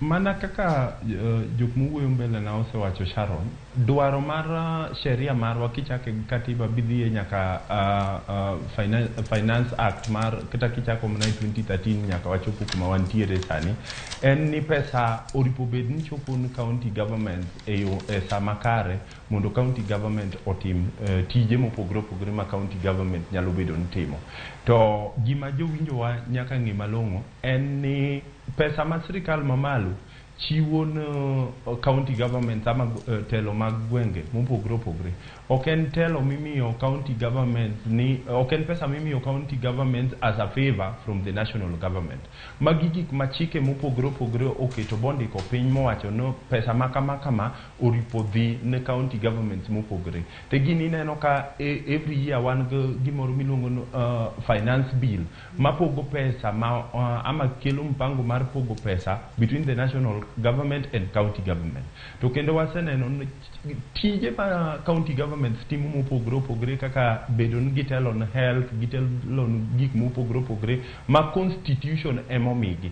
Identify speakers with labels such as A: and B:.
A: Mana kaka jok mowuoyo mbele na osewacho, Sharon, dwaro mar sheria marwa kichake gi katiba bidhiye nyaka Finance Act mar kata kichako mana e 2013 nyaka wachopo kuma wantiere sani, en ni pesa oripo bed ni chopo ne county government e yo e sa makare mondo county government otim tije mopogore opogore ma county government nyalo bedo ni timo. To gima jowinjowa nyaka ng'e malong'o en ni pesa ma sirikal mamalo chiwo ne county government ama telo mag gwenge mopogore opogore ok en telo mimiyo county government ni ok en pesa mimiyo county government as a favor from the national government. Magi gik ma chike mopogore opogore oketo bondiko piny mowacho no pesa ma kama kama oripo dhi ne county governments mopogore. To gini ineno ka every year wan gi gimoro miluongo ni finance bill mapogo pesa ma ama kelo mpango mar pogo pesa between the national government and county government. To kendo waseneno ni tije ma county governments timo mopogore opogore, kaka bedo ni gitelo ne health, gitelo ne gik mopogore opogore ma constitution emomigi.